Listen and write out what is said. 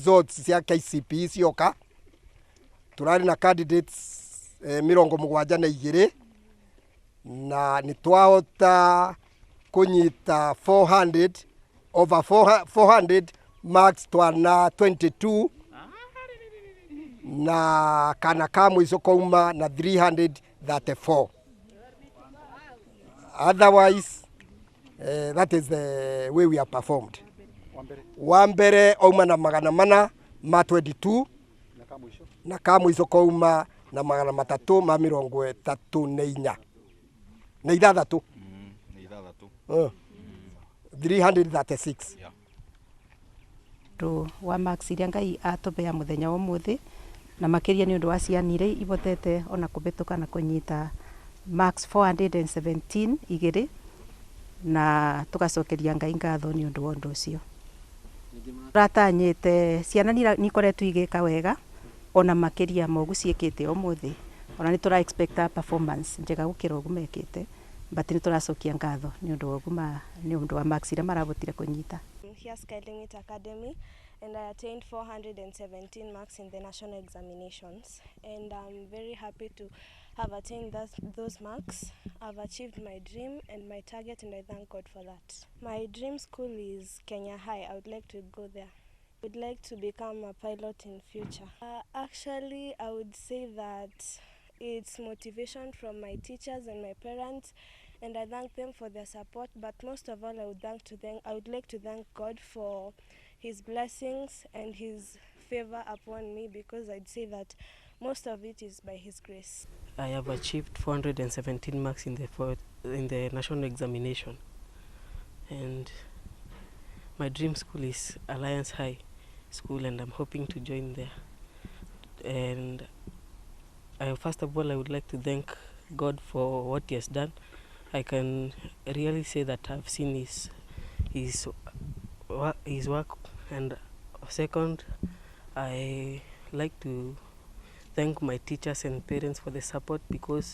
Results cia KCPE cioka, turari na candidates 72 na nĩ twahota kũnyita 400 over 400 marks, twana 22 na kana ka mũico kauma na 334. Otherwise, that is the way we have performed. Wa mbere auma na 422 na ka mũico kauma na 334 na 6. Nä ithathatå. 336. Ũndũ wa marks iria Ngai atũbea mũthenya wa ũmũthĩ, na makĩria nĩ ũndũ wa ciana iria ibotete ona kũbĩtũka na kũnyita marks 417 igĩrĩ, na tũgacokeria Ngai ngatho nĩ ũndũ wa ũndũ ũcio. Tũratanyĩte ciana nĩ ikoretwo igĩka wega ona makĩria ma ũguo ciĩkĩte ũmũthĩ, ona nĩ tũra expect a performance njega gũkĩra ũguo mekĩte, but nĩ tũracokia ngatho nĩ ũndũ wa ũguo nĩ ũndũ wa marks iria marabotire kũnyita. I'm here Skylimit Academy and I attained 417 marks in the national examinations, and I'm very happy to have attained those marks. I've achieved my dream and my target, and I thank God for that. My dream school is Kenya High. I would like to go there. I would like to become a pilot in future. Actually, I would say that it's motivation from my teachers and my parents, and I thank them for their support. But most of all, I would like to thank God for His blessings and His favor upon me, because I'd say that most of it is by His grace. I have achieved 417 marks in the national examination, and my dream school is Alliance High School, and I'm hoping to join there. And first of all, I would like to thank God for what He has done. I can really say that I've seen His work, and second, I like to thank my teachers and parents for the support because